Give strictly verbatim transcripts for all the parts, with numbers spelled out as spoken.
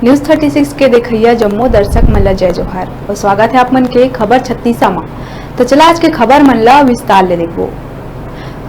News thirty six के देखइया जम्मो दर्शक मन ला जय जोहार अउ स्वागत हे आप मन के खबर छत्तीसा म। तो चला आज के खबर मन ला विस्तार ले देखबो।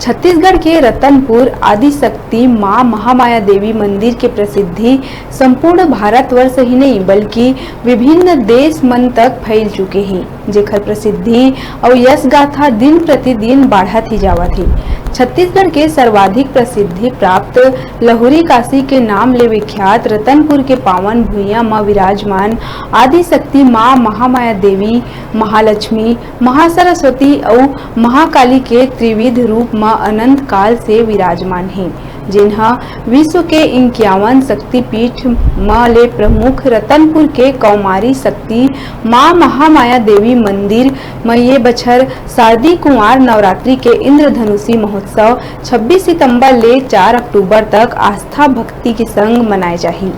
छत्तीसगढ़ के रतनपुर आदिशक्ति मां महामाया देवी मंदिर के प्रसिद्धि संपूर्ण भारतवर्ष ही नहीं बल्कि विभिन्न देश मन तक फैल चुके हे, जेकर प्रसिद्धि अउ यश गाथा दिन प्रतिदिन बाढ़त ही जावत हे। छत्तीसगढ़ के सर्वाधिक प्रसिद्धि प्राप्त लहुरी काशी के नाम ले विख्यात रतनपुर के पावन भुइयां म विराजमान आदिशक्ति मां महामाया देवी, महालक्ष्मी, महासरस्वती अउ महाकाली के त्रिविध रूप म अनंत काल से विराजमान हे, जेन ह विश्व के इक्यावन शक्तिपीठ म ले प्रमुख रतनपुर के कौमारी शक्ति मां महामाया देवी मंदिर म ये बछर शारदीय कुंवार नवरात्रि के इंद्रधनुषी महोत्सव छब्बीस सितंबर ले चार अक्टूबर तक आस्था भक्ति के संग मनाए जाही।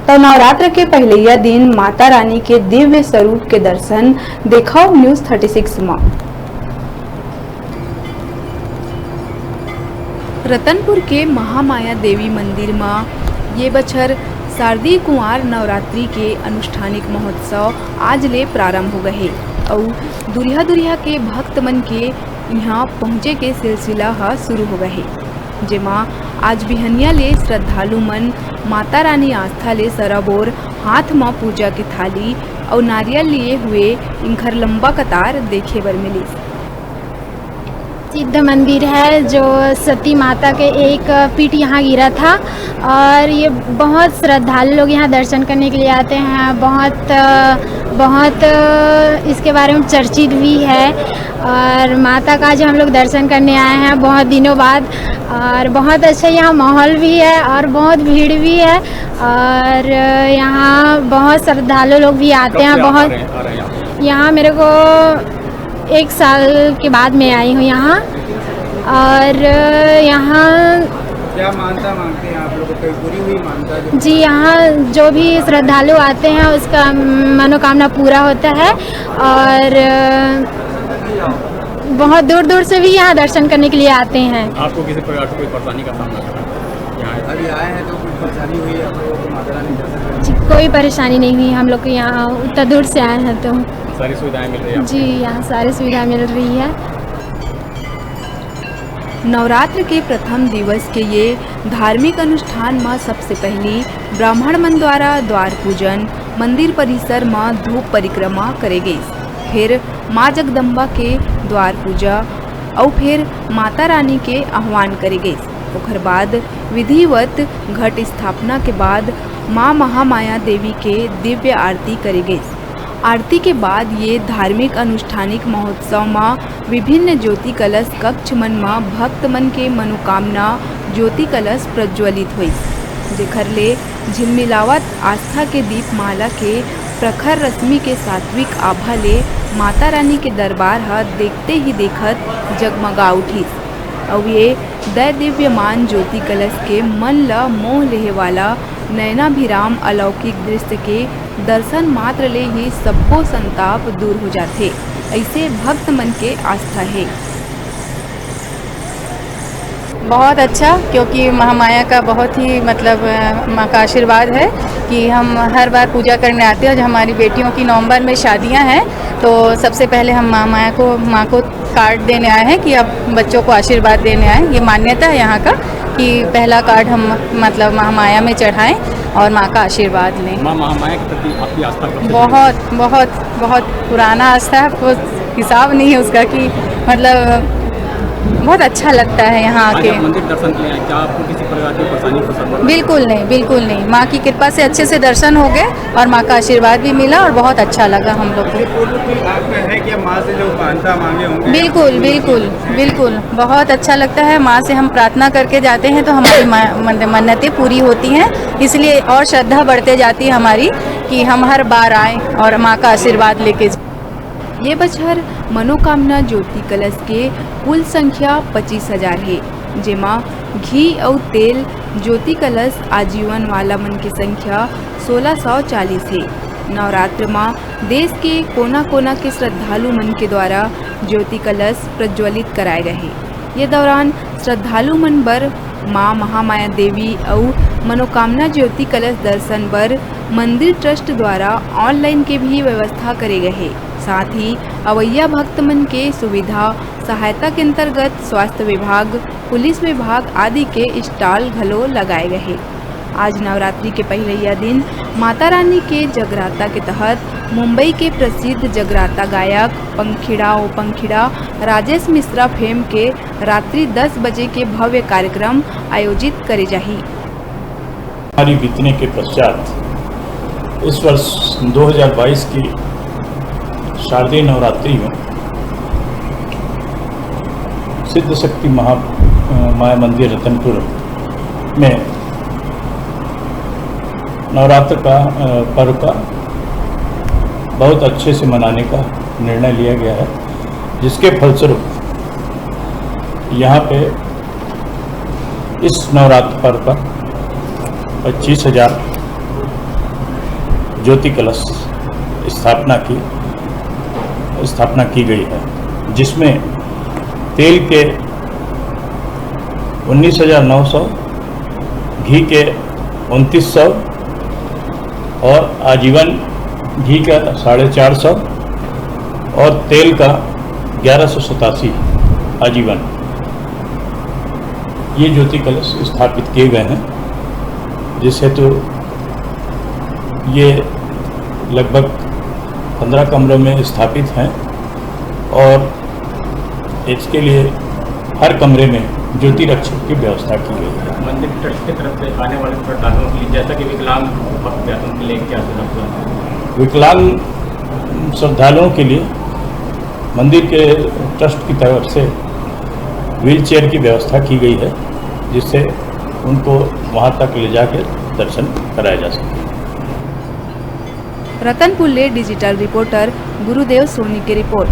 त नवरात्र के पहिलैया दिन माता रानी के दिव्य स्वरूप के दर्शन देखव News thirty six म। रतनपुर के महामाया देवी मंदिर म ये बछर शारदीय कुंवार नवरात्रि के अनुष्ठानिक महोत्सव आज ले प्रारंभ हो गए हे अउ दुरिहा-दुरिहा के भक्त मन के इहां पहुंचे के सिलसिला ह शुरू हो गए हे, जेमा आज बिहनिया ले श्रद्धालु मन माता रानी आस्था ले सराबोर हाथ म पूजा के थाली अउ नारियल लिए हुए इंखर लंबा कतार देखे बर मिलिस। सिद्ध मंदिर है, जो सती माता के एक पीठ यहाँ गिरा था और ये बहुत श्रद्धालु लोग यहाँ दर्शन करने के लिए आते हैं। बहुत, बहुत इसके बारे में चर्चित भी है और माता का आज हम लोग दर्शन करने आए हैं बहुत दिनों बाद। और बहुत अच्छा यहाँ माहौल भी है और बहुत भीड़ भी है और यहाँ बहुत श्रद्धालु लोग भी आते हैं। बहुत यहाँ मेरे को एक साल के बाद मैं आई हूँ यहाँ। और यहाँ क्या मानता मांगते हैं आप लोग? कोई पूरी हुई मानता जो जी, यहाँ जो भी श्रद्धालु आते हैं, उसका मनोकामना पूरा होता है। और बहुत दूर दूर से भी यहाँ दर्शन करने के लिए आते हैं। आपको किसी प्रकार से कोई परेशानी का सामना करना पड़ा यहाँ? अभी आए हैं तो कुछ परेशानी हुई आप लोगों को माता रानी दर्शन करने? जी, कोई परेशानी नहीं हुई। हम लोग को यहाँ उतना दूर से आए हैं तो सारी सुविधाएं मिल रही है आपको? जी, यहाँ सारी सुविधाएं मिल रही है। नवरात्र के प्रथम दिवस के ये धार्मिक अनुष्ठान म सबसे पहली ब्राह्मण मन द्वारा द्वार पूजन, मंदिर परिसर म धूप परिक्रमा करे गईस, फिर मां जगदम्बा के द्वार पूजा अउ फिर माता रानी के आह्वान करे गईस। ओखर बाद विधिवत घट स्थापना के बाद मां महामाया देवी के दिव्य आरती करे गईस। आरती के बाद ये धार्मिक अनुष्ठानिक महोत्सव म विभिन्न ज्योति कलश कक्ष मन म भक्त मन के मनोकामना ज्योति कलश प्रज्वलित होइस, जेखर ले झिलमिलावत आस्था के दीपमाला के प्रखर रश्मि के सात्विक आभा ले माता रानी के दरबार ह देखते ही देखत जगमगा उठिस। अउ ये दैदिव्यमान ज्योति कलश के मन ल मोह लेहे वाला नयनाभिराम अलौकिक दृश्य के दर्शन मात्र ले ही सब्बो संताप दूर हो जाथे, अइसे भक्त मन के आस्था हे। बहुत अच्छा, क्योंकि महामाया का बहुत ही, मतलब, अ, माँ का आशीर्वाद है कि हम हर बार पूजा करने आते हैं। और हमारी बेटियों की नवंबर में शादियां हैं, तो सबसे पहले हम माँ, माया को, माँ को कार्ड देने आए हैं कि आप बच्चों को आशीर्वाद देने आए। ये मान्यता है यहाँ का कि पहला कार्ड हम, मतलब, महामाया में चढ़ाएं और माँ का आशीर्वाद लें। माँ महामाया के प्रति आपकी आस्था कब से बहुत, बहुत, बहुत पुराना आस्था है, वो हिसाब नहीं है उसका कि, मतलब, बहुत अच्छा लगता है यहाँ आज आके। आप मंदिर दर्शन के लिए आए, क्या आपको किसी प्रकार की परेशानी का सामना? बिल्कुल नहीं, बिल्कुल नहीं। माँ की कृपा से अच्छे से दर्शन हो गए और माँ का आशीर्वाद भी मिला और बहुत अच्छा लगा हम लोग को। ये पूर्व कोई आपका है क्या, माँ से जो मानता मांगे होंगे? बिल्कुल, बिल्कुल, बिल्कुल। बहुत अच्छा लगता है। माँ से हम प्रार्थना करके जाते हैं तो हमारी मा-, मन-, मन्नतें पूरी होती हैं, इसलिए और श्रद्धा बढ़ते जाती है हमारी कि हम हर बार आएं और माँ का आशीर्वाद लेके जाएं। ये बछर मनोकामना ज्योति कलश के कुल संख्या पच्चीस हजार हे, जेमा घी अउ तेल ज्योति कलश आजीवन वाला मन के संख्या सोलह सौ चालीस हे। नवरात्र म देश के कोना-कोना के श्रद्धालु मन के द्वारा ज्योति कलश प्रज्वलित कराए गए हे। ये दौरान श्रद्धालु मन बर मां महामाया देवी अउ मनोकामना ज्योति कलश दर्शन बर मंदिर ट्रस्ट द्वारा ऑनलाइन के भी व्यवस्था करे गए हे। साथ ही अवैया भक्त मन के सुविधा सहायता के अंतर्गत स्वास्थ्य विभाग, पुलिस विभाग आदि के स्टॉल घलो लगाए गए हे। आज नवरात्रि के पहिलैया दिन माता रानी के जगराता के तहत मुंबई के प्रसिद्ध जगराता गायक पंखीड़ा ओ पंखीड़ा राजेश मिश्रा फेम के रात्रि दस बजे के भव्य कार्यक्रम आयोजित करे जाही। महामारी बीतने के पश्चात इस वर्ष दो हज़ार बाईस की शारदीय नवरात्रि में सिद्ध शक्ति महा, अ, माया मंदिर रतनपुर में नवरात्र का, अ, पर्व का बहुत अच्छे से मनाने का निर्णय लिया गया है, जिसके फलस्वरूप यहाँ पे इस नवरात्र पर्व पर पच्चीस हज़ार ज्योति कलश स्थापना की, स्थापना की गई है, जिसमें तेल के उन्नीस हज़ार नौ सौ, घी के उनतीस सौ और आजीवन घी का साढ़े चार सौ और तेल का ग्यारह सौ सतासी आजीवन, ये ज्योति कलश स्थापित किए गए हैं, जिस हेतु ये लगभग पन्द्रह कमरों में स्थापित हैं और इसके लिए हर कमरे में ज्योति रक्षक की व्यवस्था की गई है। मंदिर ट्रस्ट की तरफ से आने वाले श्रद्धालुओं के लिए, जैसा कि विकलांग भक्त हैं, उनके लिए क्या सुलभ है? विकलांग श्रद्धालुओं के लिए मंदिर के ट्रस्ट की तरफ से व्हील चेयर की व्यवस्था की गई है, जिससे उनको वहाँ तक ले जाकर दर्शन कराया जा सके। रतनपुर ले डिजिटल रिपोर्टर गुरुदेव सोनी की रिपोर्ट।